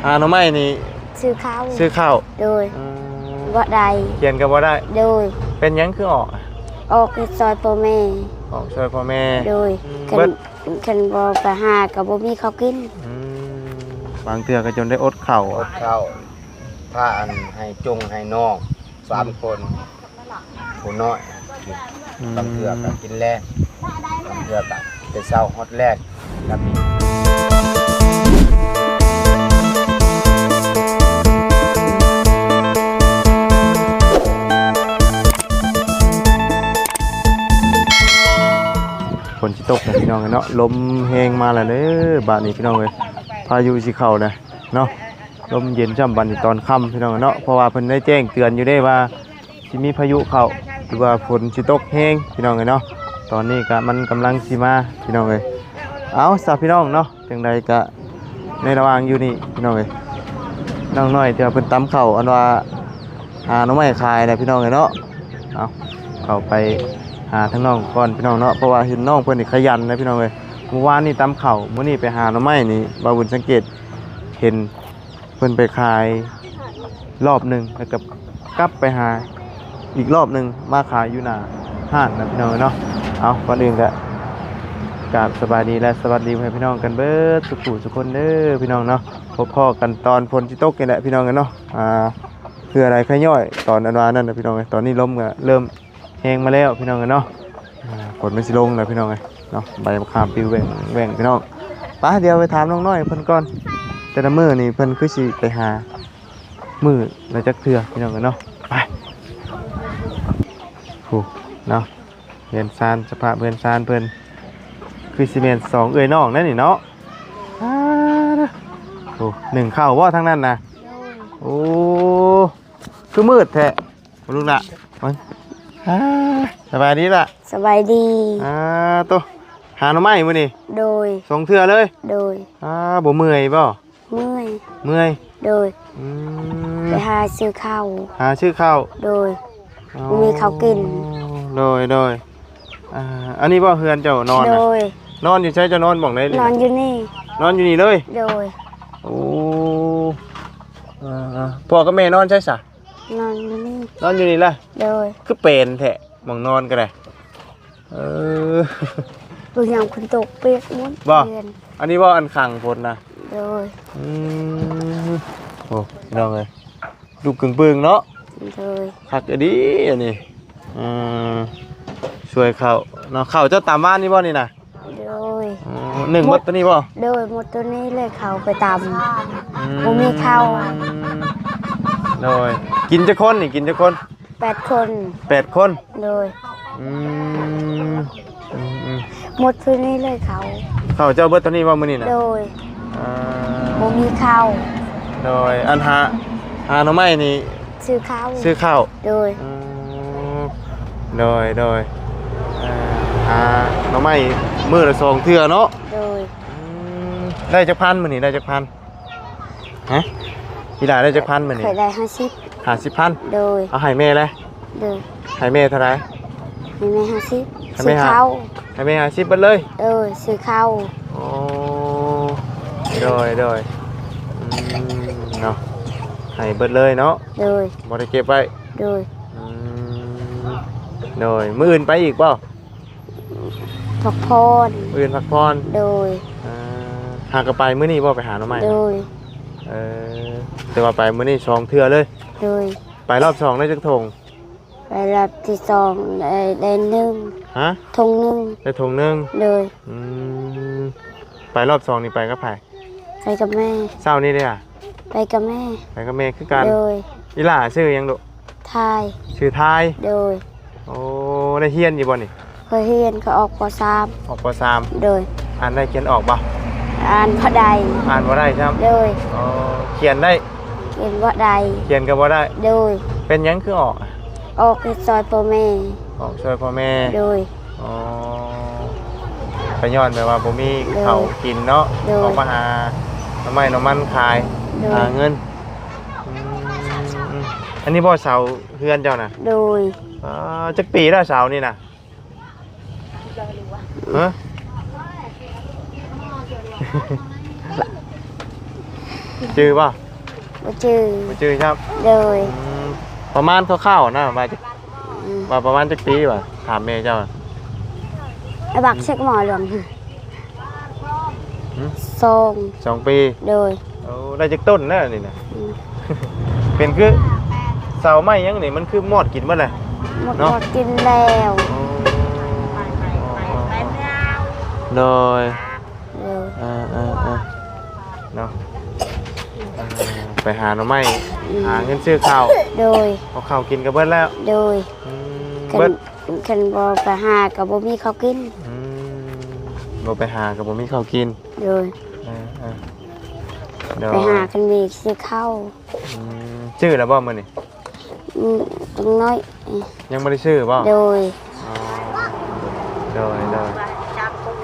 ຫາໜໍ່ໄມ້ນີ້ ຊື້ເຂົ້າ ຊື້ເຂົ້າ ໂດຍ ອືມ ບໍ່ໄດ້ ຂຽນກໍບໍ່ໄດ້ ໂດຍ ເປັນຫຍັງຄືອອກ ອອກຊ່ອຍພໍ່ແມ່ ອອກຊ່ອຍພໍ່ແມ່ ໂດຍ ອືມ ຄັນ ເບິດ ຄັນບໍ່ໄປຫາກໍບໍ່ມີເຂົ້າກິນ ອືມ ບາງເທື່ອກໍຈົນໄດ້ອົດເຂົ້າ ອົດເຂົ້າ ພາອັນໃຫ້ຈົງໃຫ້ນ້ອງສາມຄົນ ຜູ້ນ້ອຍກິນ ອືມ ບາງເທື່ອກໍກິນແລງ ບາງເທື່ອກໍແຕ່ເຊົ້າຮອດແລງ ແລ້ວມີ ຝົນຊິຕົກນະພີ່ນ້ອງເອີຍເນາະ ລົມແຮງມາແລ້ວເດີ ບາດນີ້ພີ່ນ້ອງເອີຍ ພາຍຸຊິເຂົ້ານະເນາະ ລົມເຢັນຊ້ຳ ບາດນີ້ຕອນຄ່ຳພີ່ນ້ອງເນາະ ເພາະວ່າເພິ່ນໄດ້ແຈ້ງເຕືອນຢູ່ເດ້ວ່າ ຊິມີພາຍຸເຂົ້າ ຫຼືວ່າຝົນຊິຕົກແຮງພີ່ນ້ອງເອີຍເນາະ ຕອນນີ້ກະມັນກຳລັງຊິມາພີ່ນ້ອງເອີຍ ເອົາຊະພີ່ນ້ອງເນາະ ຈັ່ງໃດກະໃນລະຫວ່າງຢູ່ນີ້ພີ່ນ້ອງເອີຍ ນ້ອງນ້ອຍທີ່ວ່າເພິ່ນຕຳເຂົ້າ ອັນວ່າຫາໜໍ່ໄມ້ຂາຍນະພີ່ນ້ອງເອີຍເນາະ ເອົາ ເຂົ້າໄປຫາທາງນ້ອງກ່ອນພີ່ນ້ອງເນາະ ເພາະວ່າເຫັນນ້ອງເພິ່ນນີ້ຂະຫຍັນນະພີ່ນ້ອງເອີຍ ມື້ວານນີ້ຕຳເຂົ້າ ມື້ນີ້ໄປຫາໜໍ່ໄມ້ນີ້ ບ່າວບຸນສັງເກດເຫັນ ເພິ່ນໄປຂາຍລອບໜຶ່ງ ແລ້ວກໍກັບໄປຫາອີກລອບໜຶ່ງ ມາຂາຍຢູ່ໜ້າຮ້ານນະພີ່ນ້ອງເນາະ ເອົາ ກ່ອນອື່ນກໍກາບສະບາຍດີ ແລະ ສະຫວັດດີພໍ່ແມ່ພີ່ນ້ອງກັນເບິດສູ່ຜູ້ສູ່ຄົນເດີພີ່ນ້ອງເນາະ ພົບພໍ້ກັນຕອນຝົນຊິຕົກນີ້ແຫຼະພີ່ນ້ອງເອີຍເນາະ ອ່າ ເພື່ອໄດ້ຂະຍ້ອຍຕອນອັນວ່ານັ້ນນະພີ່ນ້ອງເອີຍ ຕອນນີ້ລົມກໍເລີ່ມ ແຮງມາແລ້ວພີ່ນ້ອງເອີຍເນາະ ອ່າ ຝົນມັນຊິລົງແລ້ວພີ່ນ້ອງເອີຍເນາະ ໃບມະຂາມປິວແຫວ່ງໆ ພີ່ນ້ອງ ໄປ ດຽວໄປຖາມນ້ອງນ້ອຍເພິ່ນກ່ອນ ແຕ່ລະມື້ນີ້ເພິ່ນຄືຊິໄປຫາມື້ລະຈັກເທື່ອພີ່ນ້ອງເອີຍເນາະ ໄປ ໂອ້ ເນາະ ເຮືອນຊານ ສະພາບເຮືອນຊານເພິ່ນ ຄືຊິແມ່ນສອງເອື້ອຍນ້ອງນັ້ນນີ້ເນາະ ອ່າ ໂອ້ ໜຶ້ງເຂົ້າບໍ່ທາງນັ້ນນະ ໂດຍ ໂອ້ ຄືມືດແທ້ ບໍ່ລຸກລະ ເບິ່ງ ອ່າ ສະບາຍດີລະ ສະບາຍດີ ອ່າ ໂຕ ຫາໜໍ່ໄມ້ມື້ນີ້ ໂດຍ ສອງເທື່ອເລີຍ ໂດຍ ອ່າ ບໍ່ເມື່ອຍບໍ່ ເມື່ອຍ ເມື່ອຍ ໂດຍ ອືມ ໄປຫາຊື້ເຂົ້າ ຫາຊື້ເຂົ້າ ໂດຍ ອໍ ບໍ່ມີເຂົ້າກິນ ໂດຍ ໂດຍ ອ່າ ອັນນີ້ບໍ່ເຮືອນເຈົ້ານອນນະ ໂດຍ ນອນຢູ່ໃສ ເຈົ້ານອນບ່ອນໃດນີ້ ນອນຢູ່ນີ້ ນອນຢູ່ນີ້ເລີຍ ໂດຍ ໂອ້ ອ່າ ພໍ່ກັບແມ່ນອນໃສຊະ ນອນຢູ່ນີ້ ນອນຢູ່ນີ້ລະ ໂດຍ ຄືເປັນແທ້ ໝ່ອງນອນກໍໄດ້ ເອີ ເບິ່ງຍາມຝົນຕົກປຽກໝົດ ບໍ່ ເຮືອນ ອັນນີ້ບໍ່ ອັນຂັງຝົນນະ ໂດຍ ອືມ ໂອ້ ພີ່ນ້ອງເອີຍ ລຸກກຶ່ງປຶ່ງເນາະ ໂດຍ ຄັກອີ່ຫຼີອັນນີ້ ອືມ ຊ່ວຍເຂົ້າເນາະ ເຂົ້າເຈົ້າຕຳວານນີ້ບໍ່ນີ້ນະ ໂດຍ ອໍ ໜຶ້ງໝົດໂຕນີ້ບໍ່ ໂດຍ ໝົດໂຕນີ້ເລີຍ ເຂົ້າໄປຕຳ ອືມ ບໍ່ມີເຂົ້າ ໂດຍ ກິນຈັກຄົນນີ້ ກິນຈັກຄົນ ແປດຄົນ ແປດຄົນ ໂດຍ ອືມ ອືມໆ ໝົດເທົ່ານີ້ເລີຍເຂົ້າ ເຂົ້າເຈົ້າເບິດເທົ່ານີ້ບໍ່ມື້ນີ້ນະ ໂດຍ ອ່າ ບໍ່ມີເຂົ້າ ໂດຍ ອັນຫາ ຫາໜໍ່ໄມ້ນີ້ ຊື້ເຂົ້າ ຊື້ເຂົ້າ ໂດຍ ອືມ ໂດຍ ໂດຍ ເອີ ຫາໜໍ່ໄມ້ມື້ລະສອງເທື່ອເນາະ ໂດຍ ອືມ ໄດ້ຈັກພັນມື້ນີ້ ໄດ້ຈັກພັນ? ຮະ ອີ່ຫຼ້າໄດ້ຈັກພັນມື້ນີ້? ຂ້ອຍໄດ້ຫ້າສິບ ຫ້າສິບພັນ ໂດຍ ເອົາໃຫ້ແມ່ແລະ ໂດຍ ໃຫ້ແມ່ເທົ່າໃດ? ໃຫ້ແມ່ຫ້າສິບ ໃຫ້ແມ່ຫ້າ ຊື້ເຂົ້າ ໃຫ້ແມ່ຫ້າສິບເບິດເລີຍ ໂດຍ ຊື້ເຂົ້າ ໂອ້ ໂດຍ ໂດຍ ອືມ ເນາະ ໃຫ້ເບິດເລີຍເນາະ ໂດຍ ບໍ່ໄດ້ເກັບໄວ້ ໂດຍ ອືມ ໂດຍ ມື້ອື່ນໄປອີກບໍ່? ພັກຜ່ອນ ມື້ອື່ນພັກຜ່ອນ ໂດຍ ເອີ ຫາກໍໄປມື້ນີ້ບໍ່ ໄປຫາໜໍ່ໄມ້ ໂດຍ ເອີ ແຕ່ວ່າໄປມື້ນີ້ສອງເທື່ອເລີຍ ໂດຍ ໄປລອບສອງໄດ້ຈັກຖົງ? ໄປລອບທີສອງໄດ້ ໄດ້ໜຶ່ງ ຮະ? ຖົງໜຶ່ງ ໄດ້ຖົງໜຶ່ງ ໂດຍ ອືມ ໄປລອບສອງນີ້ໄປກັບໃຜ? ໄປກັບແມ່ ເຊົ້ານີ້ເດ້ຫະ? ໄປກັບແມ່ ໄປກັບແມ່ຄືກັນ ໂດຍ ອີ່ຫຼ້າຊື່ຫຍັງລູກ? ທາຍ ຊື່ທາຍ ໂດຍ ໂອ້ ໄດ້ຮຽນຢູ່ບໍ່ນີ້? ຂ້ອຍຮຽນ ຂ້ອຍອອກ ປໍສາມ ອອກ ປໍສາມ ໂດຍ ອ່ານໄດ້ຂຽນອອກບໍ່? ອ່ານບໍ່ໄດ້ ອ່ານບໍ່ໄດ້ຊ້ຳ ໂດຍ ອໍ ຂຽນໄດ້? ຂຽນບໍ່ໄດ້ ຂຽນກໍບໍ່ໄດ້ ໂດຍ ເປັນຫຍັງຄືອອກ? ອອກເຮັດຊ່ອຍພໍ່ແມ່ ອອກຊ່ອຍພໍ່ແມ່ ໂດຍ ອໍ ກໍຍ້ອນແບບວ່າບໍ່ມີ ໂດຍ ເຂົ້າກິນເນາະ ໂດຍ ອອກມາຫາໜໍ່ໄມ້ໜໍ່ມັນຂາຍ ໂດຍ ຫາເງິນ ອືມ ອັນນີ້ບໍ່ເສົາເຮືອນເຈົ້ານະ? ໂດຍ ອໍ ຈັກປີແລ້ວເສົານີ້ນະ? ຮະ? ໂອ້ ຈື່ບໍ່? ບໍ່ຈື່ ບໍ່ຈື່ຊ້ຳ. ໂດຍ ອືມ ປະມານຄ່າວໆນະ ວ່າຈັກ ອືມ ວ່າປະມານຈັກປີຫວາ? ຖາມແມ່ເຈົ້າ. ອາ ບັກເຊັກໝໍຫຼວງ ຫືມ ສອງ ສອງປີ. ໂດຍ ໂອ້ ໄດ້ຈັກຕົ້ນແລ້ວນີ້ນະ? ອືມ ເປັນຄືເສົາໄມ້ຫຍັງນີ້ ມັນຄືມອດກິນໝົດແລ້ວ ໝົດ ເນາະ ໝົດກິນແລ້ວ. ໂອ້ ໂດຍ ໂດຍ ເອີໆໆ ເນາະ ເອີ ໄປຫາໜໍ່ໄມ້ ອືມ ຫາເງິນຊື້ເຂົ້າ. ໂດຍ ເອົາເຂົ້າກິນກໍເບິດແລ້ວ. ໂດຍ ອືມ ຄັນ ເບິດ ຄັນບໍ່ໄປຫາກໍບໍ່ມີເຂົ້າກິນ. ອືມ ບໍ່ໄປຫາກໍບໍ່ມີເຂົ້າກິນ. ໂດຍ ເອີໆ ໂດຍ ໄປຫາຄັນມີຊື້ເຂົ້າ. ອືມ ຊື້ແລ້ວບໍ່ມື້ນີ້? ອືມ ຈັກໜ້ອຍ ຍັງບໍ່ໄດ້ຊື້ບໍ່? ໂດຍ ອໍ ໂດຍໆ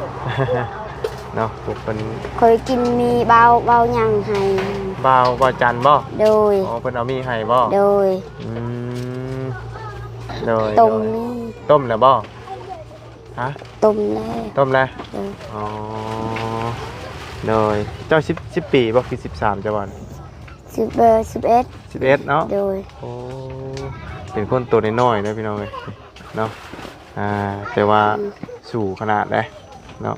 ເນາະ ພວກເພິ່ນ ຂ້ອຍກິນມີເບົາ ເບົາຫຍັງໃຫ້ ເບົາ ເບົາຈັນບໍ່? ໂດຍ ອໍ ເພິ່ນເອົາມີໃຫ້ບໍ່? ໂດຍ ອືມ ໂດຍ ຕົ້ມ ໂດຍ ມີ ຕົ້ມແລ້ວບໍ່? ຮະ? ຕົ້ມແລ້ວ ຕົ້ມແລ້ວ. ໂດຍ ອໍ ໂດຍ ເຈົ້າສິບ ສິບປີບໍ່? ຄືສິບສາມ ເຈົ້າວ່າ ສິບ ເອີ ສິບເອັດ ສິບເອັດເນາະ. ໂດຍ ໂອ້ ເປັນຄົນໂຕນ້ອຍໆເດີພີ່ນ້ອງເອີຍເນາະ. ອ່າ ແຕ່ວ່າ ອືມ ສູ້ຂະໜາດເດ້ເນາະ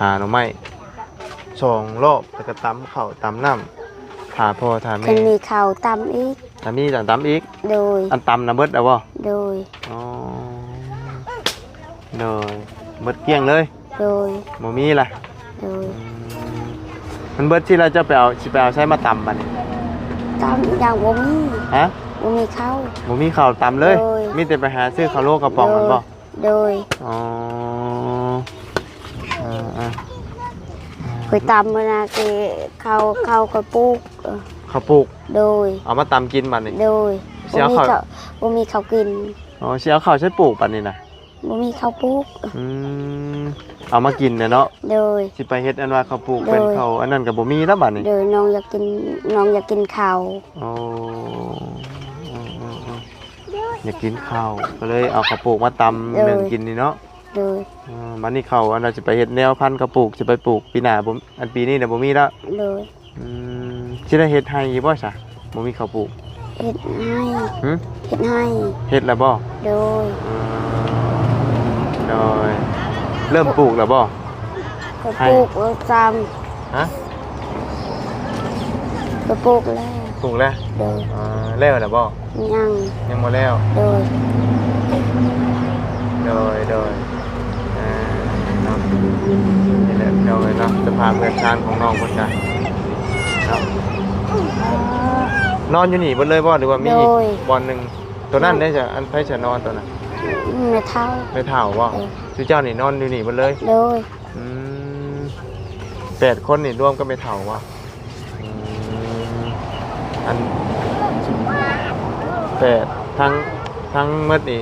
ຫາໜໍ່ໄມ້ສອງລອບ ແລ້ວກໍຕຳເຂົ້າຕຳນ້ຳ ຖ້າພໍ່ຖ້າແມ່ ຄັນມີເຂົ້າຕຳອີກ ຖ້າມີຕຳອີກ. ໂດຍ ອັນຕຳນະເບິດແລ້ວບໍ່? ໂດຍ ອໍ ໂດຍ ເບິດກ້ຽງເລີຍ. ໂດຍ ບໍ່ມີລະ. ໂດຍ ອືມ ມັນເບິດຊິລະ ເຈົ້າໄປເອົາ ຊິໄປເອົາໃສມາຕຳບັດນີ້? ຕຳອີກຢ່າງບໍ່ມີ. ຮະ? ບໍ່ມີເຂົ້າ ບໍ່ມີເຂົ້າຕຳເລີຍ. ໂດຍ ມີແຕ່ໄປຫາຊື້ເຂົ້າໂລກະປ໋ອງຫັ້ນບໍ່? ໂດຍ ອໍ ເອີໆ ຂ້ອຍຕຳມື້ນະ ຄືເຂົ້າ ເຂົ້າຂ້ອຍປູກ. ເອີ ເຂົ້າປູກ. ໂດຍ ເອົາມາຕຳກິນບັດນີ້. ໂດຍ ຊິເອົາເຂົ້າ ບໍ່ມີເຂົ້າ ບໍ່ມີເຂົ້າກິນ. ອໍ ຊິເອົາເຂົ້າໃສປູກບັດນີ້ນະ? ບໍ່ມີເຂົ້າປູກ. ອືມ ເອົາມາກິນແຫຼະເນາະ. ໂດຍ ຊິໄປເຮັດອັນວ່າເຂົ້າປູກ ໂດຍ ເປັນເຂົ້າອັນນັ້ນກໍບໍ່ມີແລ້ວບັດນີ້. ໂດຍ ນ້ອງຢາກກິນ ນ້ອງຢາກກິນເຂົ້າ. ໂອ້ ຢາກກິນເຂົ້າ ກໍເລີຍເອົາເຂົ້າປູກມາຕຳ ໂດຍ ໜຶ້ງກິນນີ້ເນາະ. ໂດຍ ເອີ ບັດນີ້ເຂົ້າອັນວ່າຊິໄປເຮັດແນວພັນເຂົ້າປູກ ຊິໄປປູກປີໜ້າບໍ່ ອັນປີນີ້ນະບໍ່ມີແລ້ວ. ໂດຍ ອືມ ຊິໄດ້ເຮັດໄຮ່ຢູ່ບໍ່ຊະ? ບໍ່ມີເຂົ້າປູກ. ເຮັດໄຮ່. ຫື? ເຮັດໄຮ່. ເຮັດແລ້ວບໍ່? ໂດຍ ເອີ ໂດຍ ເລີ່ມປູກແລ້ວບໍ່? ກໍ ໄຮ່ ປູກແລ້ວຊ້ຳ. ຮະ? ກໍປູກແລ້ວ. ປູກແລ້ວ? ໂດຍ ເອີ ແລ້ວແລ້ວບໍ່? ຍັງ ຍັງບໍ່ແລ້ວ. ໂດຍ ໂດຍ ໂດຍ ເອີ ເນາະ ນີ້ແຫຼະພີ່ນ້ອງເອີຍເນາະ ສະພາບເຮືອນຊານຂອງນ້ອງເພິ່ນກະເນາະ ນອນຢູ່ນີ້ເບິດເລີຍບໍ່ ຫຼືວ່າມີອີກ ໂດຍ ບ່ອນໜຶ່ງ? ໂຕນັ້ນ ໂດຍ ໄດ້ຊະ ອັນໃຜຊະນອນໂຕນັ້ນ? ແມ່ເຖົ້າ. ແມ່ເຖົ້າບໍ່? ເອີ ຊຸເຈົ້ານີ້ນອນຢູ່ນີ້ເບິດເລີຍ? ໂດຍ ອືມ ແປດຄົນນີ້ລວມກັບແມ່ເຖົ້າບໍ່? ອືມ ອັນ ແປດ ທັງ ທັງໝົດນີ້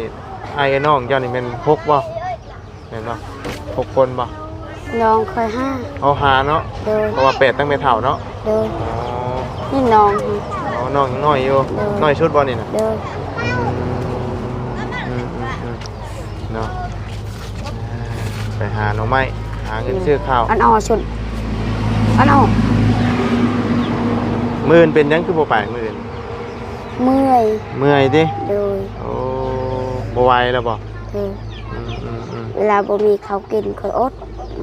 ອ້າຍເອື້ອຍນ້ອງເຈົ້ານີ້ແມ່ນຫົກບໍ່? ແມ່ນບໍ່? ຫົກຄົນບໍ່? ນ້ອງຂ້ອຍຫ້າ. ເອົາ ຫ້າເນາະ. ໂດຍ ເພາະວ່າແປດທັງແມ່ເຖົ້າເນາະ. ໂດຍ ອໍ ນີ້ນ້ອງ. ອໍ ນ້ອງຍັງນ້ອຍຢູ່. ໂດຍ ນ້ອຍສຸດບໍ່ນີ້ນະ? ໂດຍ ອືມ ອືມໆໆ ເນາະ ໄປຫາໜໍ່ໄມ້ ຫາເງິນ ໂດຍ ຊື້ເຂົ້າ. ອັນອອກຊຸດ ອັນອອກ. ມື້ອື່ນເປັນຫຍັງຄືບໍ່ໄປມື້ອື່ນ? ເມື່ອຍ. ເມື່ອຍຕິ? ໂດຍ ໂອ້ ບໍ່ໄຫວແລ້ວບໍ່? ໂດຍ ອືມໆໆ ເວລາບໍ່ມີເຂົ້າກິນຂ້ອຍອົດ.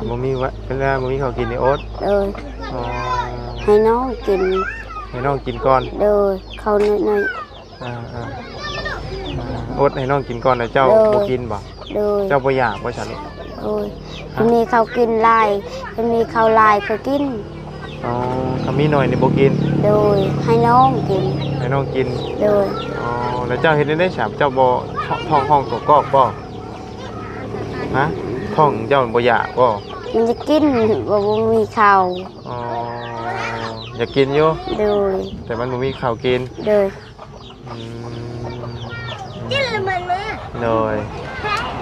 ບໍ່ມີວະ ເວລາບໍ່ມີເຂົ້າກິນນີ້ອົດ? ໂດຍ ອໍ ໃຫ້ນ້ອງກິນ. ໃຫ້ນ້ອງກິນກ່ອນ? ໂດຍ ເຂົ້າໜ້ອຍໆ. ອ່າໆ ອົດໃຫ້ນ້ອງກິນກ່ອນ ແລ້ວເຈົ້າ ໂດຍ ບໍ່ກິນບໍ່? ໂດຍ ເຈົ້າບໍ່ຢາກບໍ່ຊັ້ນ? ໂດຍ ຮະ? ຄັນມີເຂົ້າກິນຫຼາຍ ຄັນມີເຂົ້າຫຼາຍຂ້ອຍກິນ. ອໍ ຄັນມີໜ້ອຍນີ້ບໍ່ກິນ? ໂດຍ ໃຫ້ນ້ອງກິນ. ໃຫ້ນ້ອງກິນ? ໂດຍ ອໍ ແລ້ວເຈົ້າເຮັດແນວໃດຊະ? ເຈົ້າບໍ່ ທ້ອງຮ້ອງກອກໆບໍ່? ຮະ? ທ້ອງເຈົ້າບໍ່ຢາກບໍ່? ມັນຈະກິນ ບໍ່ ບໍ່ມີເຂົ້າ. ອໍ ຢາກກິນຢູ່? ໂດຍ ແຕ່ມັນບໍ່ມີເຂົ້າກິນ. ໂດຍ ອືມ ໂດຍ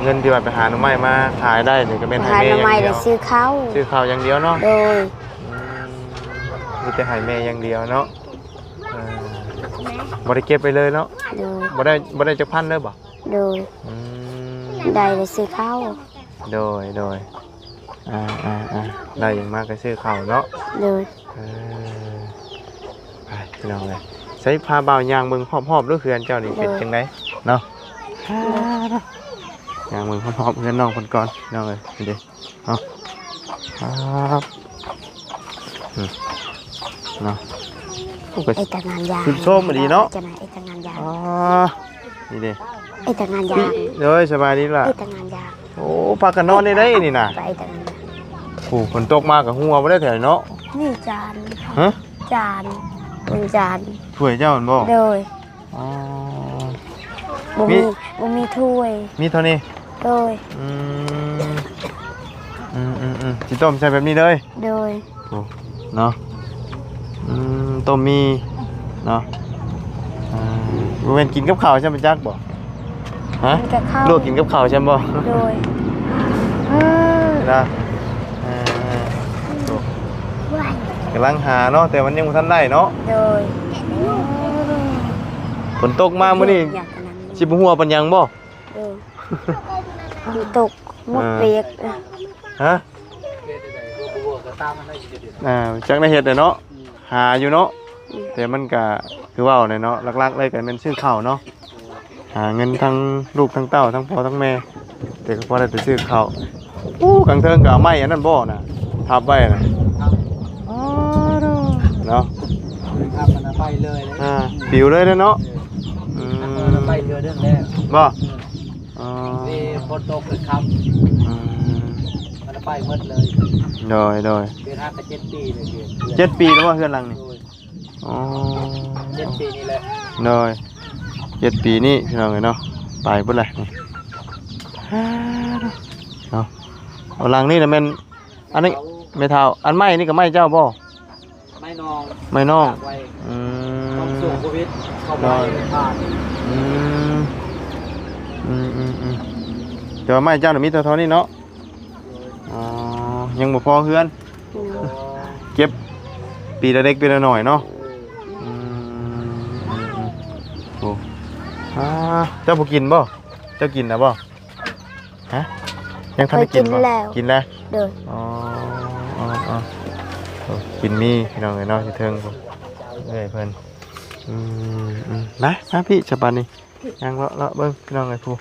ເງິນທີ່ວ່າໄປຫາໜໍ່ໄມ້ມາຂາຍໄດ້ນີ້ ກໍແມ່ນໃຫ້ແມ່ຢ່າງດຽວ ຊື້ເຂົ້າ ຊື້ເຂົ້າຢ່າງດຽວເນາະ. ໂດຍ ອືມ ມີແຕ່ໃຫ້ແມ່ຢ່າງດຽວເນາະ. ເອີ ບໍ່ໄດ້ເກັບໄວ້ເລີຍເນາະ. ໂດຍ ບໍ່ໄດ້ ບໍ່ໄດ້ຈັກພັນເລີຍບໍ່? ໂດຍ ອືມ ໄດ້ແຕ່ຊື້ເຂົ້າ. ໂດຍ ໂດຍ ອ່າໆໆ ໄດ້ຫຍັງມາກໍຊື້ເຂົ້າເນາະ. ໂດຍ ເອີ ພີ່ນ້ອງເອີຍ. ໃສ່ພາບ່າວຍ່າງເບິ່ງຮອບໆ ດູເຮືອນເຈົ້ານີ້ ໂດຍ ເປັນຈັ່ງໃດເນາະ. ຍ່າງເບິ່ງຮອບໆ ເຮືອນນ້ອງເພິ່ນກ່ອນ ພີ່ນ້ອງເອີຍ. ນີ້ເດ້ ເອົາ ອືມ ເນາະ. ໂອ້ ກໍ ເອີ ຕາງານຢາງ ຊຸດໂຊມອີ່ຫຼີເນາະ ເຈົ້ານາຍ ເອີ ຕາງານຢາງ. ອໍ ນີ້ເດ້ ເອີ ຕາງານຢາງ. ໂດຍ ສະບາຍດີລະ ເອີ ຕາງານຢາງ. ໂອ້ ພາກັນນອນໄດ້ໄດ໋ນີ້ນະ ເອີ ຕາງານຢາງ. ໂອ້ ຝົນຕົກມາກໍຮົ່ວບໍ່ໄດ້ແຖວນີ້ເນາະ. ນີ້ຈານ ຮະ ຈານ ເປັນຈານ ຖ້ວຍເຈົ້າຫັ້ນບໍ່? ໂດຍ. ອໍ ບໍ່ມີ ມີ ບໍ່ມີຖ້ວຍ ມີເທົ່ານີ້. ໂດຍ. ອືມ ອືມໆໆ ຊິຕົ້ມໃສ່ແບບນີ້ເລີຍ. ໂດຍ. ໂອ້ ເນາະ ອືມ ຕົ້ມໝີ່ເນາະ. ອ່າ ບໍ່ແມ່ນກິນກັບເຂົ້າຊັ້ນ ໄປຈັກບໍ່? ຮະ ກິນກັບເຂົ້າ ລວກກິນກັບເຂົ້າຊັ້ນບໍ່? ໂດຍ. ເອີ ນະ ເອີ ໂອ້ ກຳລັງຫາເນາະ ແຕ່ມັນຍັງບໍ່ທັນໄດ້ເນາະ. ໂດຍ. ຝົນຕົກມາມື້ນີ້ ຢາກອັນນັ້ນ ຊິບໍ່ຮົ່ວປານຫຍັງບໍ່? ເອີ ຝົນຕົກໝົດ ເອີ ປຽກ. ຮະ ອ່າ ຈັກໄດ້ເຮັດແຫຼະເນາະ. ອືມ ຫາຢູ່ເນາະ. ອືມ ແຕ່ມັນກະຄືເວົ້າແຫຼະເນາະ ຫຼັກໆເລີຍກະແມ່ນຊື້ເຂົ້າເນາະ ຫາເງິນທັງລູກທັງເຕົ້າ ທັງພໍ່ທັງແມ່ ແຕ່ກໍພໍໄດ້ແຕ່ຊື້ເຂົ້າ. ໂອ້ ກາງເທິງກໍເອົາໄມ້ອັນນັ້ນບໍ່ນະ ທັບໄວ້ນະ. ອໍ ເນາະ ທັບມັນເອົາໄປເລີຍ. ອ່າ ປິວເລີຍເນາະ. ເອີ ອືມ ທັບມັນເອົາໄປເທື່ອໜຶ່ງແລ້ວ ບໍ່? ເອີ ອໍ ນີ້ຝົນຕົກເລີຍຄ່ຳ. ອືມ ມັນເອົາໄປໝົດເລີຍ. ໂດຍ ໂດຍ. ເປັນຫາກະເຈັດປີແລ້ວ ເຈັດປີແລ້ວບໍ່ເຮືອນຫຼັງນີ້? ໂດຍ. ອໍ ເຈັດປີນີ້ແຫຼະ. ໂດຍ ເຈັດປີນີ້ ພີ່ນ້ອງເອີຍເນາະ ໄປເບິດແລ້ວ. ເນາະ ເອົາ ຫຼັງນີ້ນະແມ່ນ ອັນນີ້ແມ່ເຖົ້າ ອັນໄມ້ນີ້ກໍໄມ້ເຈົ້າບໍ່? ໄມ້ນ້ອງ ໄມ້ນ້ອງ. ອືມ ຊ່ວງໂຄວິດເຂົ້າໄປ ໂດຍ ຜ່ານ. ອືມ ອືມໆໆ ແຕ່ວ່າໄມ້ເຈົ້ານະມີເທົ່າໆນີ້ເນາະ. ອໍ ຍັງບໍ່ພໍເຮືອນ. ໂດຍ. ເກັບປີລະເລັກປີລະໜ້ອຍເນາະ. ອືມ ອືມໆ ໂອ້ ອ່າ ເຈົ້າບໍ່ກິນບໍ່? ເຈົ້າກິນແລ້ວບໍ່? ຮະ ຍັງທັນໄດ້ກິນບໍ່? ຂ້ອຍກິນແລ້ວ ກິນແລ້ວ. ໂດຍ. ອໍ ອໍ ອໍ ໂອ້ ກິນໝີ່ ພີ່ນ້ອງເອີຍເນາະ ຢູ່ເທິງພຸ້ນ ເອື້ອຍເພິ່ນ. ອືມໆ ມາ ມາພີ່ ສະບາດນີ້ ຍ່າງເລາະໆເບິ່ງ ພີ່ນ້ອງເອີຍ ຜູ້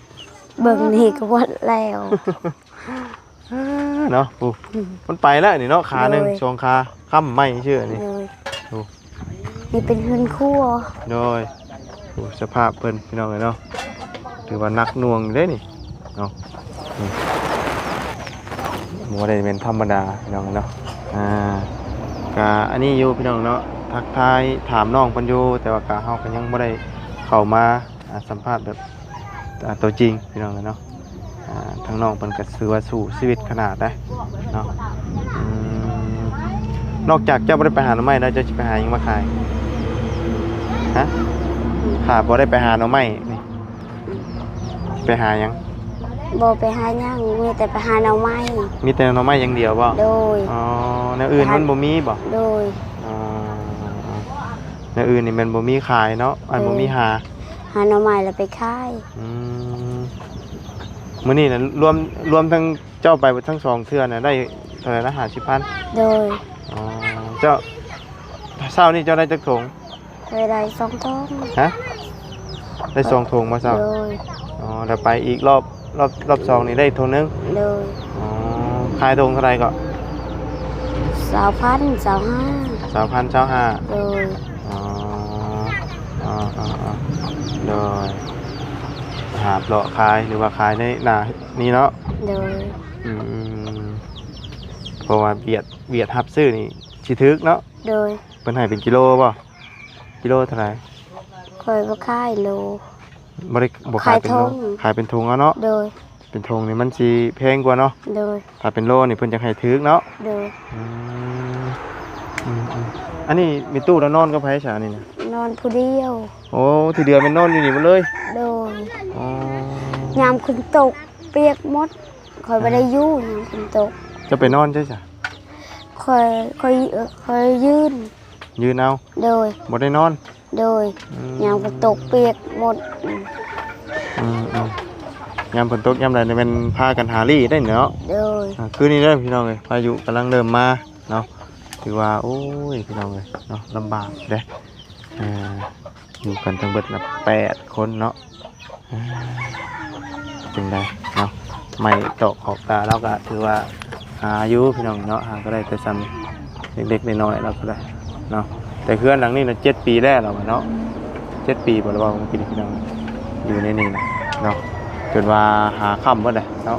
ເບິ່ງນີ້ກໍວັດແລ້ວ. ເນາະ ຜູ້ ອືມ ມັນໄປແລ້ວນີ້ເນາະ ຂາໜຶ່ງ ໂດຍ ສອງຂາ ຄ້ຳໄມ້ຊື່ນີ້. ໂດຍ. ໂອ້ ນີ້ເປັນເຮືອນຄົວ. ໂດຍ. ໂອ້ ສະພາບເພິ່ນ ພີ່ນ້ອງເອີຍເນາະ ຖືວ່າໜັກໜ່ວງຢູ່ເດ້ນີ້ເນາະ. ອືມ ບໍ່ໄດ້ແມ່ນທຳມະດາ ພີ່ນ້ອງເອີຍເນາະ. ອ່າ ກະອັນນີ້ຢູ່ ພີ່ນ້ອງເນາະ ທັກທາຍຖາມນ້ອງເພິ່ນຢູ່ ແຕ່ວ່າກະ ເຮົາກະຍັງບໍ່ໄດ້ເຂົ້າມາ ອ່າ ສຳພາດແບບ ອ່າ ຕົວຈິງ ພີ່ນ້ອງເອີຍເນາະ. ອ່າ ທາງນ້ອງເພິ່ນກໍຖືວ່າສູ້ຊີວິດຂະໜາດໃດ໋ເນາະ. ອືມ ນອກຈາກເຈົ້າບໍ່ໄດ້ໄປຫາໜໍ່ໄມ້ແລ້ວ ເຈົ້າຊິໄປຫາຫຍັງມາຂາຍ? ຮະ ຖ້າບໍ່ໄດ້ໄປຫາໜໍ່ໄມ້ນີ້ ໄປຫາຫຍັງ? ບໍ່ໄປຫາຫຍັງ ມີແຕ່ໄປຫາໜໍ່ໄມ້. ມີແຕ່ໜໍ່ໄມ້ຢ່າງດຽວບໍ່? ໂດຍ. ອໍ ແນວອື່ນມັນບໍ່ມີບໍ່? ໂດຍ. ອໍ ແນວອື່ນນີ້ແມ່ນບໍ່ມີຂາຍເນາະ ອັນ ໂດຍ ບໍ່ມີຫາ ຫາໜໍ່ໄມ້ແລ້ວໄປຂາຍ. ອືມ ມື້ນີ້ນະ ລວມ ລວມທັງເຈົ້າໄປທັງສອງເທື່ອນະ ໄດ້ເທົ່າໃດນະ? ຫ້າສິບພັນ. ໂດຍ. ອໍ ເຈົ້າ ເຊົ້ານີ້ເຈົ້າໄດ້ຈັກຖົງ? ຂ້ອຍໄດ້ສອງຖົງ. ຮະ ໄດ້ສອງຖົງບໍ່ເຊົ້າ? ໂດຍ. ອໍ ແລ້ວໄປອີກລອບ ລອບ ລອບສອງນີ້ໄດ້ຖົງໜຶ່ງ? ໂດຍ. ອໍ ຂາຍຖົງເທົ່າໃດເກາະ? ຊາວພັນ ຊາວຫ້າ. ຊາວພັນ ຊາວຫ້າ. ໂດຍ. ອໍ ອໍ ໂດຍ. ຫາບເລາະຂາຍ ຫຼືວ່າຂາຍໃນໜ້ານີ້ເນາະ? ໂດຍ. ອືມ ເພາະວ່າວຽດ ວຽດຮັບຊື້ນີ້ຊິຖືກເນາະ? ໂດຍ. ເພິ່ນໃຫ້ເປັນກິໂລບໍ່? ກິໂລເທົ່າໃດ? ຂ້ອຍບໍ່ຂາຍໂລ. ບໍ່ໄດ້ ບໍ່ຂາຍເປັນໂລ ຂາຍຖົງ ຂາຍເປັນຖົງເອົາເນາະ? ໂດຍ. ເປັນຖົງນີ້ມັນຊິແພງກວ່າເນາະ? ໂດຍ. ຖ້າເປັນໂລນີ້ເພິ່ນຈະໃຫ້ຖືກເນາະ? ໂດຍ. ອືມ ອືມໆ ອັນນີ້ແມ່ຕູ້ລາວນອນກັບໃຜຊະນີ້ນະ? ນອນຜູ້ດຽວ. ໂອ້ ທີ່ເດືອແມ່ນນອນຢູ່ນີ້ໝົດເລີຍ? ໂດຍ. ອໍ ຍາມຝົນຕົກປຽກໝົດ ຂ້ອຍບໍ່ໄດ້ຢູ່ຍາມຝົນຕົກ. ເຈົ້າໄປນອນໃສຊະ? ຂ້ອຍ ຂ້ອຍ ຂ້ອຍຢືນ ຢືນເອົາ? ໂດຍ. ບໍ່ໄດ້ນອນ? ໂດຍ. ອືມ ຍາມຝົນຕົກປຽກໝົດ. ອືມໆ ຍາມຝົນຕົກຍາມໃດນີ້ແມ່ນພາກັນຫາລີ້ໄດ໋ເນາະ? ໂດຍ. ອ່າ ຄືນນີ້ເດີພີ່ນ້ອງເອີຍ ພາຍຸກຳລັງເລີ່ມມາເນາະ ຖືວ່າ ໂອ້ຍ ພີ່ນ້ອງເອີຍເນາະ ລຳບາກເດ້. ອ່າ ຢູ່ກັນທັງເບິດນະແປດຄົນເນາະ. ອ່າ ຈັ່ງໃດເນາະ ໄມ້ຕອກຂອບຕາລາວກະຖືວ່າຫາຢູ່ພີ່ນ້ອງເນາະ ຫາກະໄດ້ແຕ່ຊ່ຳເລັກໆນ້ອຍໆລາວກະໄດ້ເນາະ. ແຕ່ເຮືອນຫຼັງນີ້ນະເຈັດປີແລ້ວລາວວ່າເນາະ ເຈັດປີບໍ່ລະເວົ້າເມື່ອກີ້ນີ້ພີ່ນ້ອງ ຢູ່ໃນນີ້ນະເນາະ ຈົນວ່າຫາຄ່ຳເບິດແຫຼະເນາະ.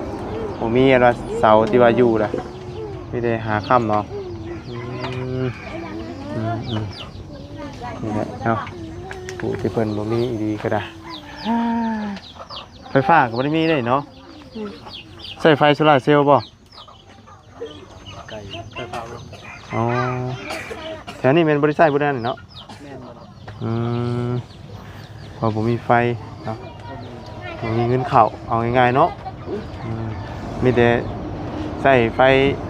ບໍ່ມີອັນວ່າເສົາທີ່ວ່າຢູ່ລະ ມີແຕ່ຫາຄ່ຳເອົາ. ອືມ ອືມ ອືມ ນີ້ແຫຼະເນາະ ຜູ້ທີ່ເພິ່ນບໍ່ມີອີ່ຫຼີກະດາຍ. ໄຟຟ້າກະບໍ່ໄດ້ມີເດ້ເນາະ. ອືມ ໃຊ້ໄຟໂຊລາເຊວບໍ່? ໄກ ໄຟຟ້າບໍ່. ອໍ ແຖວນີ້ແມ່ນບໍ່ໄດ້ໃຊ້ບໍ່ໄດ້ເນາະ. ແມ່ນບໍ່? ອືມ ເພາະບໍ່ມີໄຟເນາະ ບໍ່ມີເງິນເຂົ້າ ເອົາງ່າຍໆເນາະ. ອືມ ມີແຕ່ໃຊ້ໄຟ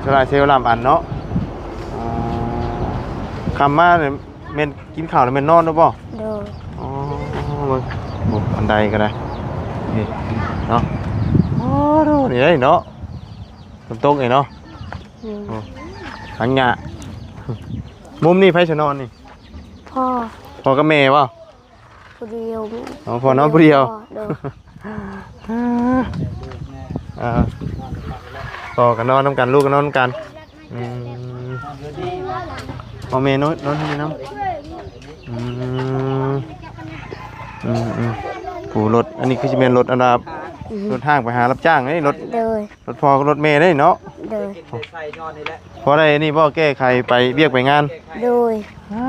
ໂຊລາເຊວລຳອັນເນາະ. ອໍ ຄ່ຳມາແມ່ນກິນເຂົ້າແລ້ວແມ່ນນອນແລ້ວບໍ່? ໂດຍ. ອໍ ເບິ່ງ ໂອ້ ອັນໃດກະໄດ້ ນີ້ເນາະ. ອໍ ໂດ ນີ້ເດ້ເນາະ ຝົນຕົກນີ້ເນາະ. ອືມ ໂອ້ ຫາງຫຍ້າ. ມຸມນີ້ໃຜຊິນອນນີ້? ພໍ່ ພໍ່ກັບແມ່ບໍ່? ຜູ້ດຽວ. ອໍ ພໍ່ນອນຜູ້ດຽວ. ໂດຍ. ອ່າ ພໍ່ກະນອນນຳກັນ ລູກກະນອນນຳກັນ. ອືມ ພໍ່ແມ່ນອນ ນອນຢູ່ນຳ. ອືມ ອືມ ອືມ ຜູ້ລົດ ອັນນີ້ຄືຊິແມ່ນລົດອັນວ່າ ອືມ ລົດຫ້າງໄປຫາຮັບຈ້າງເດ້ ລົດ. ໂດຍ. ລົດພໍ່ກັບລົດແມ່ເດ້ເນາະ. ໂດຍ. ພໍໄດ້ອັນນີ້ບໍ່ ແກ້ໄຂໄປວຽກໄປງານ? ໂດຍ. ອ້າ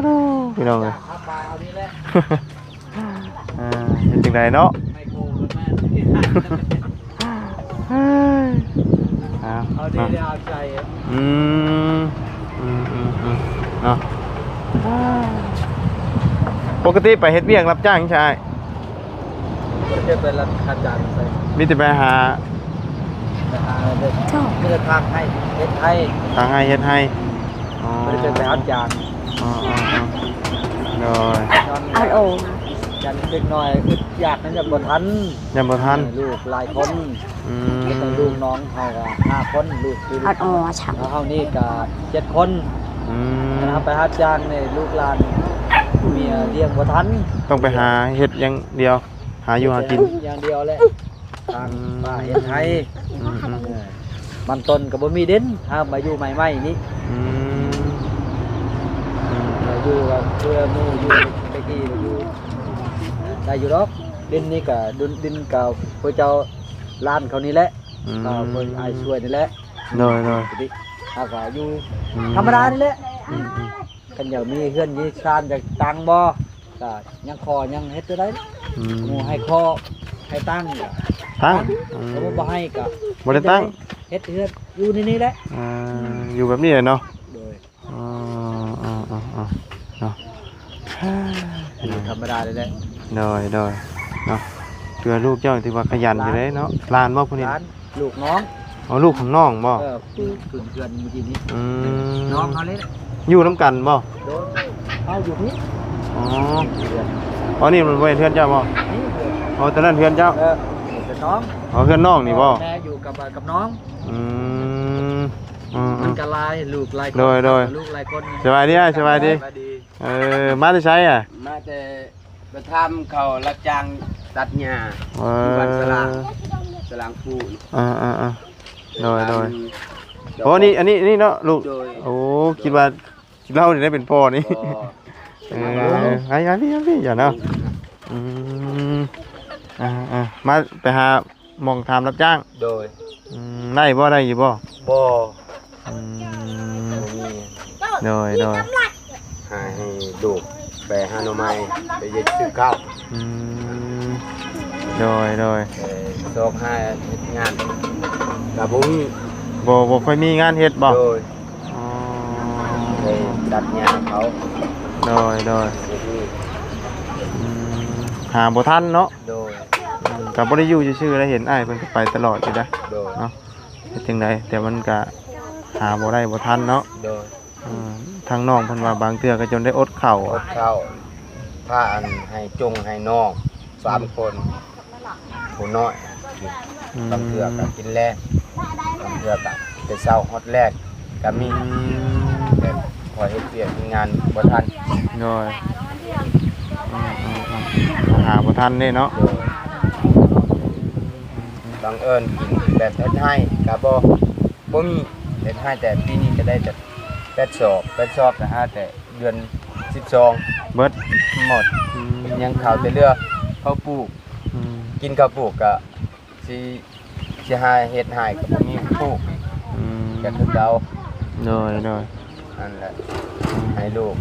ໂດ ພີ່ນ້ອງເອີຍ ອ່າ ເຮັດຈັ່ງໃດເນາະ. ເອົາ ເອົາເນາະ ເອົາໃຈ. ອືມ ອືມ ອືມ ອືມ ເນາະ. ປົກກະຕິໄປເຮັດວຽກຮັບຈ້າງໃຊ່ອ້າຍ? ບໍ່ໄດ້ໄປຮັບ ຮັບຈ້າງໃສ ມີແຕ່ໄປຫາ ໄປຫາເຮັດ ມີແຕ່ທາງໄຮ່ ເຮັດໄຮ່ ທາງໄຮ່ເຮັດໄຮ່. ອໍ ບໍ່ໄດ້ໄປຮັບຈ້າງ. ອໍ ອໍ ອໍ ໂດຍ. ອັນໂອ ຢ້ານເດັກນ້ອຍອຶດຢາກນັ້ນ ຢ້ານບໍ່ທັນ ຢ້ານບໍ່ທັນ ເອີ ລູກຫຼາຍຄົນ. ອືມ ເຮັດໃຫ້ລູກນ້ອງເຮົາກະຫ້າຄົນ ລູກຄື ອັນໂອ ເຮົານີ້ກະເຈັດຄົນ. ອືມ ຄັນເຮົາໄປຮັບຈ້າງນີ້ ລູກຫຼານເມຍລ້ຽງບໍ່ທັນ ຕ້ອງໄປຫາເຮັດຢ່າງດຽວ ຫາຢູ່ຫາກິນຢ່າງດຽວແຫຼະ. ທາງ ອືມ ປ່າເຮັດໄຮ່. ອືມ ອືມ ເອີ ມັນຕົ້ນກະບໍ່ມີດິນ ຫາມາຢູ່ໃໝ່ໆນີ້. ອືມ ອືມ ເອີ ຢູ່ກັບເພື່ອໝູ່ຢູ່ ແຕ່ກີ້ຢູ່ໄດ້ຢູ່ດອກ. ດິນນີ້ກະ ດິນ ດິນກະພວກເຈົ້າຫຼານເຂົານີ້ແຫຼະ. ອືມ ເອີ ເພິ່ນອ້າຍຊ່ວຍນີ້ແຫຼະ. ໂດຍ ໂດຍ. ເຮົາກະຢູ່ ອືມ ທຳມະດານີ້ແຫຼະ. ອືມ ອືມ ຄັນຢາກມີເຮືອນມີຊານ ຢາກຕັ້ງບໍ່ ກະຍັງຂໍຍັງເຮັດໄດ້. ອືມ ໝູ່ໃຫ້ຂໍໃຫ້ຕັ້ງກະຕັ້ງ. ອືມ ບໍ່ໃຫ້ກະບໍ່ໄດ້ຕັ້ງ ເຮັດເຮືອນຢູ່ໃນນີ້ແຫຼະ. ອ່າ ຢູ່ແບບນີ້ແຫຼະເນາະ. ໂດຍ. ອໍ ເນາະ ຢູ່ທຳມະດານີ້ແຫຼະ. ໂດຍ ໂດຍ ເນາະ ຖືວ່າລູກເຈົ້າຖືວ່າຂະຫຍັນຢູ່ເດ້ເນາະ. ຫຼານບໍ່ຜູ້ນີ້? ຫຼານ ລູກນ້ອງ. ອໍ ລູກຂອງນ້ອງບໍ່? ເອີ ຂຶ້ນເຮືອນມື້ກີ້ນີ້. ອືມ ນ້ອງເຮົານີ້ແຫຼະ. ຢູ່ນຳກັນບໍ່? ໂດຍ ເຮົາຢູ່ພີ້. ອໍ ອໍ ນີ້ມັນບໍ່ແມ່ນເຮືອນເຈົ້າບໍ່? ນີ້ເຮືອນ. ອໍ ຕົວນັ້ນເຮືອນເຈົ້າ. ເອີ ເຮືອນນ້ອງ. ອໍ ເຮືອນນ້ອງນີ້ບໍ່? ແມ່ຢູ່ກັບ ກັບນ້ອງ. ອືມ ອືມ ມັນກະຫຼາຍ ລູກຫຼາຍຄົນ. ໂດຍ ໂດຍ. ລູກຫຼາຍຄົນ. ສະບາຍດີອ້າຍ ສະບາຍດີ. ເອີ ມາແຕ່ໃສອະ? ມາແຕ່ ໄປຖາມເຂົາຮັບຈ້າງຕັດຫຍ້າ ເອີ ຢູ່ບ້ານສະຫຼາງ ສະຫຼາງພູ. ເອີ ເອີ ເອີ ໂດຍ ໂດຍ. ໂອ້ ນີ້ ອັນນີ້ ນີ້ເນາະລູກ. ໂດຍ. ໂອ້ ຄິດວ່າລາວນີ້ໄດ້ເປັນພໍ່ນີ້. ເອີ ໄປ ໄປ ໄປ ຢ່າເນາະ. ອືມ ອ່າ ອ່າ ມາໄປຫາ ໝ່ອງທຳຮັບຈ້າງ. ໂດຍ. ອືມ ໄດ້ບໍ່ ໄດ້ຢູ່ບໍ່? ບໍ່. ອືມ ບໍ່ມີ. ໂດຍ ໂດຍ. ຫາໃຫ້ລູກໄປຫາໜໍ່ໄມ້ ໄປເຮັດຊື້ເຂົ້າ. ອືມ ໂດຍ ໂດຍ. ເອີ ຊອກຫາເຮັດງານກະບໍ່ມີ. ບໍ່ ບໍ່ຄ່ອຍມີງານເຮັດບໍ່? ໂດຍ. ອໍ ໄປຕັດຫຍ້າເຂົາ. ໂດຍ ໂດຍ. ບໍ່ມີ. ອືມ ຫາບໍ່ທັນເນາະ. ໂດຍ. ອືມ ກະບໍ່ໄດ້ຢູ່ຊື່ໆ ໄດ້ເຫັນອ້າຍເພິ່ນກະໄປຕະຫຼອດຢູ່ໄດ໋. ໂດຍ. ເນາະ ເຮັດຈັ່ງໃດ ແຕ່ມັນກະຫາບໍ່ໄດ້ບໍ່ທັນເນາະ. ໂດຍ. ອືມ ທາງນ້ອງເພິ່ນວ່າບາງເທື່ອກະຈົນໄດ້ອົດເຂົ້າ ອົດເຂົ້າ ພາອັນໃຫ້ຈົ່ງໃຫ້ນ້ອງສາມຄົນ ຜູ້ນ້ອຍ. ອືມ ບາງເທື່ອກະກິນແລງ ບາງເທື່ອກະແຕ່ເຊົ້າຮອດແລງກະມີ. ອືມ ແບບພໍເຮັດວຽກເຮັດງານບໍ່ທັນ. ໂດຍ. ຫາບໍ່ທັນເດ້ເນາະ. ໂດຍ ບັງເອີນກິນແບບເຮັດໄຮ່ກະບໍ່ ບໍ່ມີ ເຮັດໄຮ່ແຕ່ປີນີ້ກະໄດ້ແຕ່ແປດສອບ ແປດສອບກະຫາແຕ່ເດືອນສິບສອງ ເບິດ ໝົດ. ອືມ ຍັງເຂົ້າແຕ່ເຫຼືອເຂົ້າປູກ. ອືມ ກິນເຂົ້າປູກກະ ຊິ ຊິຫາເຮັດໄຮ່ກະບໍ່ມີປູກອີກ. ອືມ ກະຄືເກົ່າ. ໂດຍ ໂດຍ ນັ້ນແຫຼະ ໃຫ້ລູກ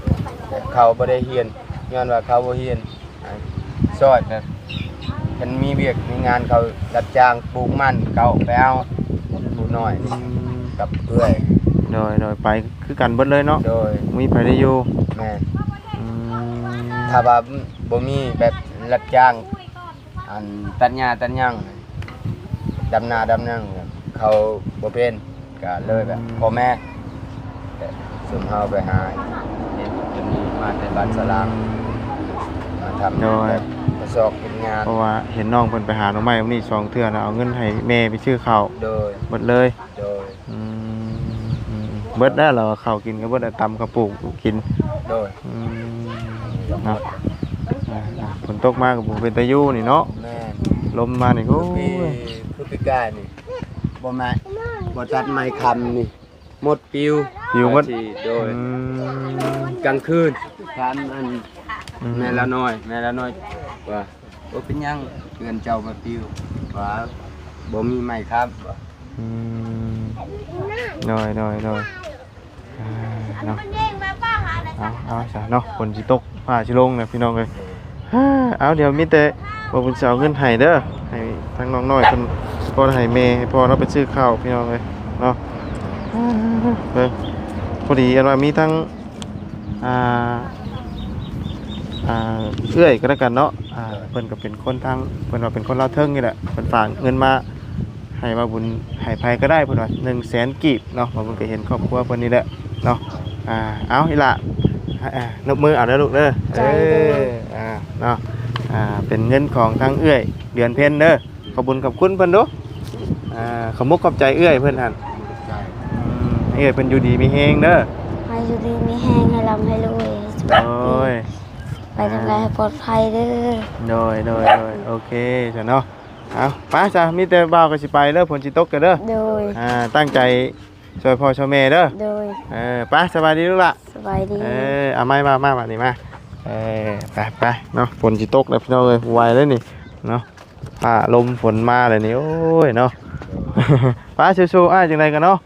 ແຕ່ເຂົາບໍ່ໄດ້ຮຽນ ຍ້ອນວ່າເຂົາບໍ່ຮຽນ ຊ່ອຍແບບ ຄັນມີວຽກມີງານເຂົາຮັບຈ້າງປູກມັນ ເຂົາໄປເອົາ ຜູ້ນ້ອຍ ອືມ ກັບເອື້ອຍ. ໂດຍ ໂດຍ ໄປຄືກັນເບິດເລີຍເນາະ. ໂດຍ ມີໃຜໄດ້ຢູ່. ແມ່ນ. ອືມ ຖ້າວ່າບໍ່ມີແບບຮັບຈ້າງ ອັນຕັດຫຍ້າຕັດຫຍັງ ດຳນາດຳຫຍັງ ເຂົາບໍ່ເປັນ ກະເລີຍແບບ ອືມ ພໍ່ແມ່ ແຕ່ຊຸມເຮົາໄປຫາເຮັດຈົນນີ້ ມາແຕ່ບ້ານສະລາງ ມາທຳ ໂດຍ ແບບກະຊອກເຮັດງານ. ເພາະວ່າເຫັນນ້ອງເພິ່ນໄປຫາໜໍ່ໄມ້ມື້ນີ້ສອງເທື່ອນະ ເອົາເງິນໃຫ້ແມ່ໄປຊື້ເຂົ້າ. ໂດຍ ເບິດເລີຍ. ໂດຍ ອືມ ເບິດແລ້ວ ເຂົ້າກິນກະເບິດ ຕຳກະປູກກິນ. ໂດຍ ອືມ ເນາະ ອ່າ ຝົນຕົກມາກະບໍ່ເປັນຕາຢູ່ນີ້ເນາະ. ແມ່ນ ລົມມານີ້ ໂອ້ຍ ຄືປີກາຍນີ້ ບໍ່ແມ່ນ ບໍ່ຕັດໄມ້ຄ້ຳນີ້ ໝົດປິວ ປິວໝົດ. ໂດຍ ອືມ ກາງຄືນ ຖາມອັນ ອືມ ແມ່ລາວນ້ອຍ ແມ່ລາວນ້ອຍວ່າ ບໍ່ເປັນຫຍັງ ເຮືອນເຈົ້າມາປິວ ວ່າບໍ່ມີໄມ້ຄ້ຳ. ອືມ ໂດຍ ໂດຍ ໂດຍ ອ່າ ເນາະ ເອົາ ເອົາຊະເນາະ ຝົນຊິຕົກ ຟ້າຊິລົງແລ້ວພີ່ນ້ອງເອີຍ. ເອົາ ດຽວມີແຕ່ວ່າບຸນຊິເອົາເງິນໃຫ້ເດີ ໃຫ້ທາງນ້ອງນ້ອຍເພິ່ນ ພໍໃຫ້ແມ່ ໃຫ້ພໍ່ລາວໄປຊື້ເຂົ້າພີ່ນ້ອງເອີຍເນາະ. ເບິ່ງ ພໍດີອັນວ່າມີທັງ ອ່າ ອ່າ ເອື້ອຍກໍແລ້ວກັນເນາະ ອ່າ ເພິ່ນກໍເປັນຄົນທາງ ເພິ່ນວ່າເປັນຄົນລາວເທິງນີ້ແຫຼະ ເພິ່ນຝາກເງິນມາໃຫ້ວ່າບຸນ ໃຫ້ໃຜກໍໄດ້ ເພິ່ນວ່າໜຶ່ງແສນກີບເນາະ. ວ່າບຸນກໍເຫັນຄອບຄົວເພິ່ນນີ້ແຫຼະເນາະ. ອ່າ ເອົາ ອີ່ຫຼ້າ ອ່າ ນົບມືເອົາເດີລູກເດີ. ເອີ ອ່າ ເນາະ ອ່າ ເປັນເງິນຂອງທາງເອື້ອຍເດືອນເພັນເດີ. ຂອບບຸນຂອບຄຸນເພິ່ນດູ ອ່າ ຂອບມຸກຂອບໃຈເອື້ອຍເພິ່ນຫັ້ນ. ອືມ ເອື້ອຍເພິ່ນຢູ່ດີມີແຮງເດີ ໃຫ້ຢູ່ດີມີແຮງ ໃຫ້ລ່ຳໃຫ້ລວຍ ໂດຍ ໄປທາງໃດໃຫ້ປອດໄພເດີ. ໂດຍ ໂດຍ ໂດຍ ໂອເຄຊະເນາະ. ເອົາ ໄປຊະ ມີແຕ່ບ່າວກໍຊິໄປເດີ ຝົນຊິຕົກແລ້ວເດີ. ໂດຍ ອ່າ ຕັ້ງໃຈຊ່ວຍພໍ່ຊ່ວຍແມ່ເດີ. ໂດຍ ເອີ ໄປ ສະບາຍດີລູກຫຼ້າ ສະບາຍດີ. ເອີ ເອົາ ມາ ມາ ມາ ບາດນີ້ມາ ເອີ ໄປ ໄປເນາະ ຝົນຊິຕົກແລ້ວພີ່ນ້ອງເອີຍ ໄວເລີຍນີ້ເນາະ. ຟ້າລົມຝົນມາແລ້ວນີ້ ໂອ້ຍເນາະ ໄປ ສູ້ໆ ອ້າຍ ຈັ່ງໃດກໍເນາະ.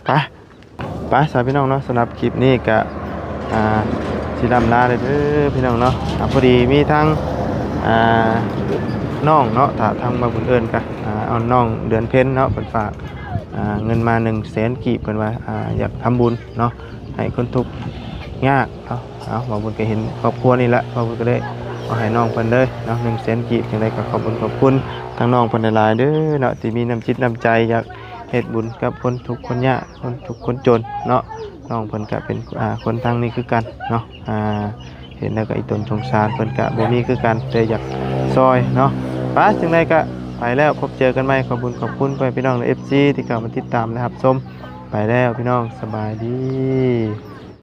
ໄປ ໄປຊະພີ່ນ້ອງເນາະ ສຳລັບຄລິບນີ້ກະ ອ່າ ຊິລ່ຳລາເດີພີ່ນ້ອງເນາະ. ອ່າ ພໍດີມີທັງ ອ່າ ນ້ອງເນາະ ຖ້າທາງມາບຸນເອີ້ນກະ ອ່າ ເອົານ້ອງເດືອນເພັນເນາະ ເພິ່ນຝາກ ອ່າ ເງິນມາໜຶ່ງແສນກີບ ເພິ່ນວ່າ ອ່າ ຢາກທຳບຸນເນາະ ໃຫ້ຄົນທຸກຍາກເນາະ. ເອົາ ມາບຸນກໍເຫັນຄອບຄົວນີ້ແຫຼະ ມາບຸນກໍເລີຍເອົາໃຫ້ນ້ອງເພິ່ນເລີຍເນາະ ໜຶ່ງແສນກີບ. ຈັ່ງໃດກໍຂອບບຸນຂອບຄຸນທາງນ້ອງເພິ່ນຫຼາຍໆເດີເນາະ ທີ່ມີນ້ຳຈິດນ້ຳໃຈຢາກເຮັດບຸນກັບຄົນທຸກຄົນຍາກ ຄົນທຸກຄົນຈົນເນາະ. ນ້ອງເພິ່ນກໍເປັນ ອ່າ ຄົນທາງນີ້ຄືກັນເນາະ ອ່າ ເຫັນແລ້ວກໍອີ່ຕົນສົງສານ ເພິ່ນກໍບໍ່ມີຄືກັນ ແຕ່ຢາກຊ່ອຍເນາະ. ໄປ ຈັ່ງໃດກໍໄປແລ້ວ ພົບເຈີກັນໃໝ່. ຂອບບຸນຂອບຄຸນພໍ່ແມ່ພີ່ນ້ອງ ແລະ ເອັຟຊີ ທີ່ເຂົ້າມາຕິດຕາມ ແລະ ຮັບຊົມ. ໄປແລ້ວພີ່ນ້ອງ ສະບາຍດີ.